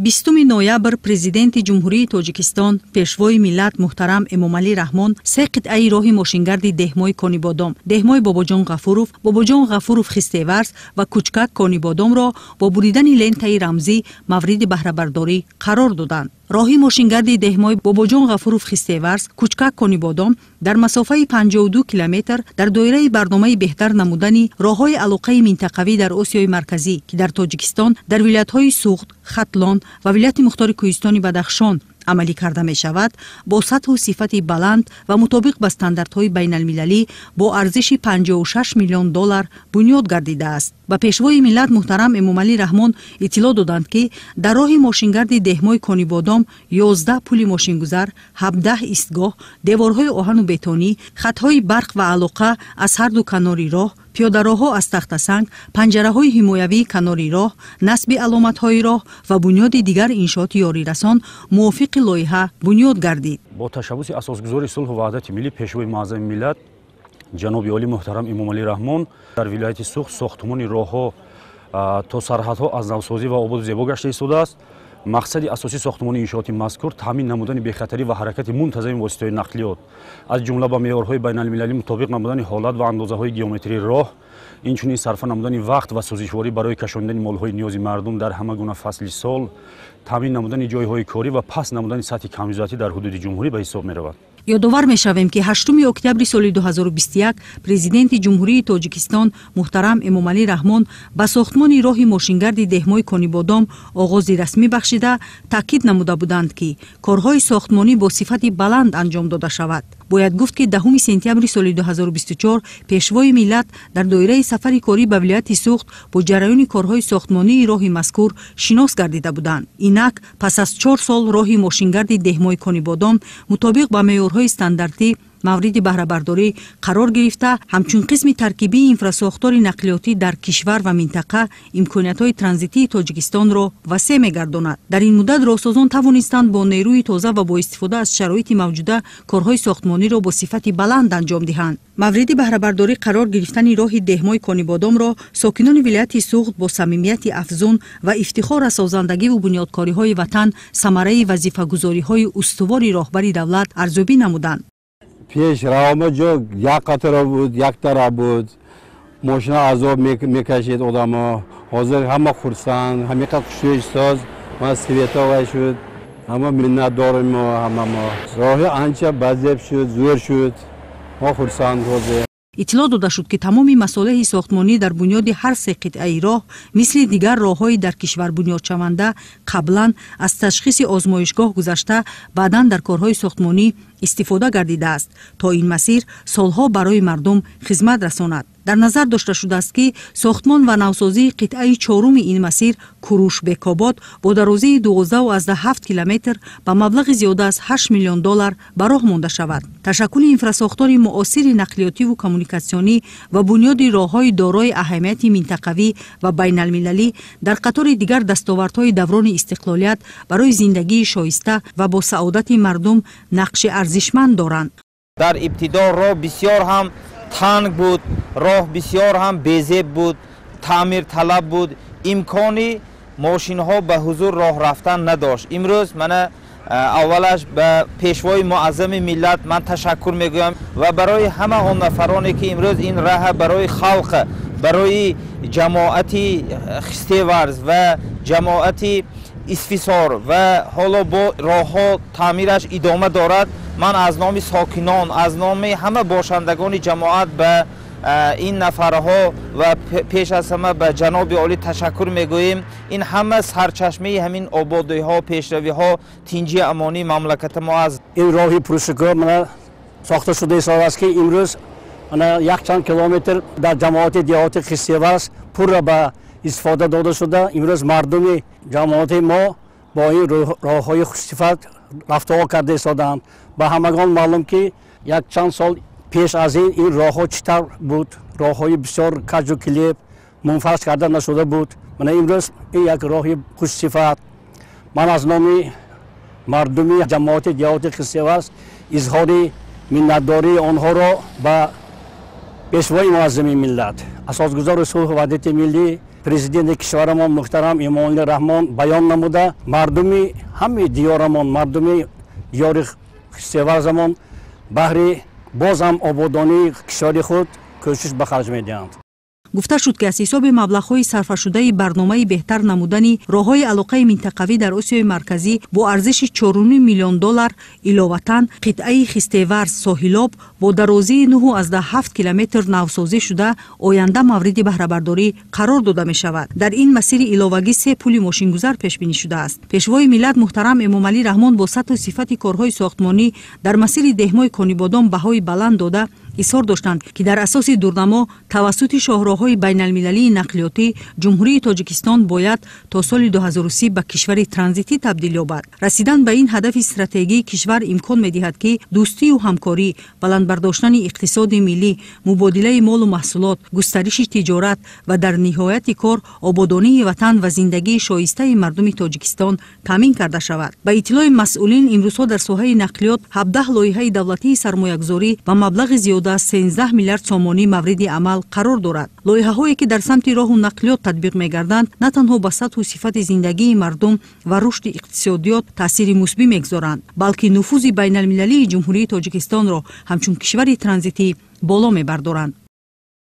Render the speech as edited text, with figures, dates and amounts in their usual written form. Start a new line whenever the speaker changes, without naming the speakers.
20 ноябр Президенти Ҷумҳурии Тоҷикистон, Пешвои миллат муҳтарам Эмомалӣ Раҳмон се қитъаи роҳи мошингарди Деҳмои Конибодом, Деҳмои Бобоҷон Ғафуров, Бобоҷон Ғафуров Хистеварз ва Кучкак Конибодомро бо буридани лентаи рамзӣ мавриди баҳрабардорӣ қарор доданд. Роҳи мошингарди Деҳмои Бобоҷон Ғафуров Хистеварз, Кучкак Конибодом дар масофаи 52 километр дар доираи барномаи беҳтар намудани роҳҳои алоқаи минтақавӣ дар Осиёи Марказӣ, ки дар Тоҷикистон дар вилоятҳои Суғд, Хатлон ва вилояти мухтори Кӯҳистони Бадахшон амалӣ карда мешавад, бо сатҳу сифати баланд ва мутобиқ ба стандартҳои байналмилалӣ бо арзиши 56 миллион доллар бунёд гардидааст. Ба Пешвои миллат муҳтарам Эмомалӣ Раҳмон иттилоъ доданд, ки дар роҳи мошингарди Деҳмои Конибодом 11 пули мошингузар, 17 истгоҳ, деворҳои оҳану бетонӣ, хатҳои барқ ва алоқа аз ҳарду канори роҳ, пиёдароҳҳо аз тахтасанг, панҷараҳои ҳимоявии канори роҳ, насби аломатҳои роҳ ва бунёди дигар иншооти ёрирасон мувофиқи лоиҳа бунёд гардид.
Бо ташаббуси асосгузори сулҳу ваҳдати миллӣ, Пешвои муаззами миллат ҷаноби олӣ муҳтарам Эмомалӣ Раҳмон дар вилояти Суғд сохтмони роҳҳо то сарҳадҳо аз навсозӣ ва ободу зебо гашта истодааст. Мақсади асосии сохтмони иншооти мазкур таъмин намудани бехатарӣ ва ҳаракати мунтазами воситаҳои нақлиёт, аз ҷумла ба меъёрҳои байналмилалӣ мутобиқ намудани ҳолат ва андозаҳои геометрии роҳ, инчунин сарфа намудани вақт ва сӯзишворӣ барои кашондани молҳои ниёзи мардум дар ҳама гуна фасли сол, таъмин намудани ҷойҳои корӣ ва паст намудани сатҳи камбизоатӣ дар ҳудуди ҷумҳурӣ ба ҳисоб меравад.
Ёдовар мешавем, ки 8 октябри соли 2021 Президенти Ҷумҳурии Тоҷикистон муҳтарам Эмомалӣ Раҳмон ба сохтмони роҳи мошингарди Деҳмои Конибодом оғози расмӣ бахшида, таъкид намуда буданд, ки корҳои сохтмонӣ бо сифати баланд анҷом дода шавад. Бояд гуфт, ки 10 сентябри соли 2024 Пешвои миллат дар доираи сафари корӣ ба вилояти Суғд бо ҷараёни корҳои сохтмонии роҳи мазкур шинос гардида буданд. Инак пас аз 4 сол роҳи мошингарди Деҳмои Конибодом мутобиқ ба меъёрҳои стандартӣ мавриди баҳрабардорӣ қарор гирифта, ҳамчун қисми таркибии инфрасохтори нақлиётӣ дар кишвар ва минтақа имкониятҳои транзитии Тоҷикистонро васеъ мегардонад. Дар ин муддат роҳсозон тавонистанд бо нерӯи тоза ва бо истифода аз шароити мавҷуда корҳои сохтмониро бо сифати баланд анҷом диҳанд. Мавриди баҳрабардорӣ қарор гирифтани роҳи Деҳмои Конибодомро сокинони вилояти Суғд бо самимияти афзун ва ифтихор аз созандагиву бунёдкориҳои ватан, самараи вазифагузориҳои устувори роҳбари давлат арзёбӣ намуданд.
Пеш равма ҷо як қатора буд, як тараф буд, мошина азоб мекашид одамо. Ҳозир ҳама хурсанд, ҳамиқа хушрӯйсоз ма световай шуд. Ҳама миннатдорем мо, ҳама мо. Роҳи анча базеб шуд, зӯр шуд, мо хурсанд ҳозир.
Иттилоъ дода шуд, ки тамоми масолеҳи сохтмонӣ дар бунёди ҳар се қитъаи роҳ, мисли дигар роҳҳои дар кишвар бунёдшаванда, қаблан аз ташхиси озмоишгоҳ гузашта, баъдан дар корҳои сохтмонӣ истифода гардидааст, то ин масир солҳо барои мардум хизмат расонад. Дар назар дошта шудааст, ки сохтмон ва навсозии қитъаи чоруми ин масир, Куруш Бекобод, бо дарозии 12,7 километр ба маблағи зиёда аз 8 миллион доллар ба роҳ монда шавад. Ташаккули инфрасохтори муосири нақлиётиву коммуникатсионӣ ва бунёди роҳҳои дорои аҳамияти минтақавӣ ва байналмилалӣ дар қатори дигар дастовардҳои даврони истиқлолият барои зиндагии шоиста ва бо саодати мардум нақши арзишманд доранд.
Дар ибтидо роҳ бисёр ҳам танг буд, роҳ бисёр ҳам безеб буд, таъмирталаб буд, имкони мошинҳо ба ҳузур роҳ рафтан надошт. Имрӯз мана аввалаш ба Пешвои муаззами миллат ман ташаккур мегӯям ва барои ҳама он нафароне, ки имрӯз ин раҳа барои халқ, барои ҷамоати Хистеварз ва ҷамоати Исфисор ва ҳоло бо роҳҳо таъмираш идома дорад, ман аз номи сокинон, аз номи ҳама бошандагони ҷамоат ба ин нафарҳо ва пеш аз ҳама ба ҷаноби олӣ ташаккур мегӯем. Ин ҳама сарчашмаи ҳамин ободиҳо, пешравиҳо, тинҷии амонии мамлакати мо аст.
Ин роҳи пуршукӯҳ мана сохта шуда истодааст, ки имрӯз мана якчанд километр дар ҷамоати деҳоти Хистеварз пурра ба истифода дода шуда. Имрӯз мардуми ҷамоати мо бо ин роҳҳои хушсифат рафтуо карда истодаанд. Ба ҳамагон маълум, ки якчанд сол пеш аз ин ин роҳҳо чӣ тавр буд: роҳҳои бисёр каҷу килеб, мунфарш карда нашуда буд. Мана имрӯз ин як роҳи хушсифат. Ман аз номи мардуми ҷамоати деҳоти Хистеварз изҳори миннатдории онҳоро ба Пешвои муаззами миллат, асосгузори сулҳу ваҳдати миллӣ. Президенти кишварамон муҳтарам Эмомалӣ Раҳмон баён намуда, мардуми ҳамаи диёрамон, мардуми диёри Хистеварзамон баҳри боз ҳам ободонии кишвари худ кӯшиш ба харҷ медиҳанд.
Гуфта шуд, ки аз ҳисоби маблағҳои сарфашудаи барномаи беҳтар намудани роҳҳои алоқаи минтақавӣ дар Осиёи Марказӣ бо арзиши 4,5 миллион доллар иловатан қитъаи Хистеварз Соҳилоб бо дарозии 9,7 километр навсозӣ шуда, оянда мавриди баҳрабардорӣ қарор дода мешавад. Дар ин масири иловагӣ се пули мошингузар пешбинӣ шудааст. Пешвои миллат муҳтарам Эмомалӣ Раҳмон бо сатҳу сифати корҳои сохтмонӣ дар масири деҳмои Конибодом баҳои баланд дода, изҳор доштанд, ки дар асоси дурнамо тавассути шоҳроҳҳои байналмилалии нақлиётӣ Ҷумҳурии Тоҷикистон бояд то соли 2030 ба кишвари транзитӣ табдил ёбад. Расидан ба ин ҳадафи стратегии кишвар имкон медиҳад, ки дӯстию ҳамкорӣ, баланд бардоштани иқтисоди миллӣ, мубодилаи молу маҳсулот, густариши тиҷорат ва дар ниҳояти кор ободонии ватан ва зиндагии шоистаи мардуми Тоҷикистон таъмин карда шавад. Ба иттилои масъулин, имрӯзҳо дар соҳаи нақлиёт 17 лоиҳаи давлатии сармоягузорӣ ба маблағи зиёда аз 13 миллиард сомонӣ мавриди амал қарор дорад. Лоиҳаҳое, ки дар самти роҳу нақлиёт татбиқ мегарданд, на танҳо ба сатҳу сифати зиндагии мардум ва рушди иқтисодиёт таъсири мусбӣ мегузоранд, балки нуфузи байналмилалии Ҷумҳурии Тоҷикистонро ҳамчун кишвари транзитӣ боло мебардоранд.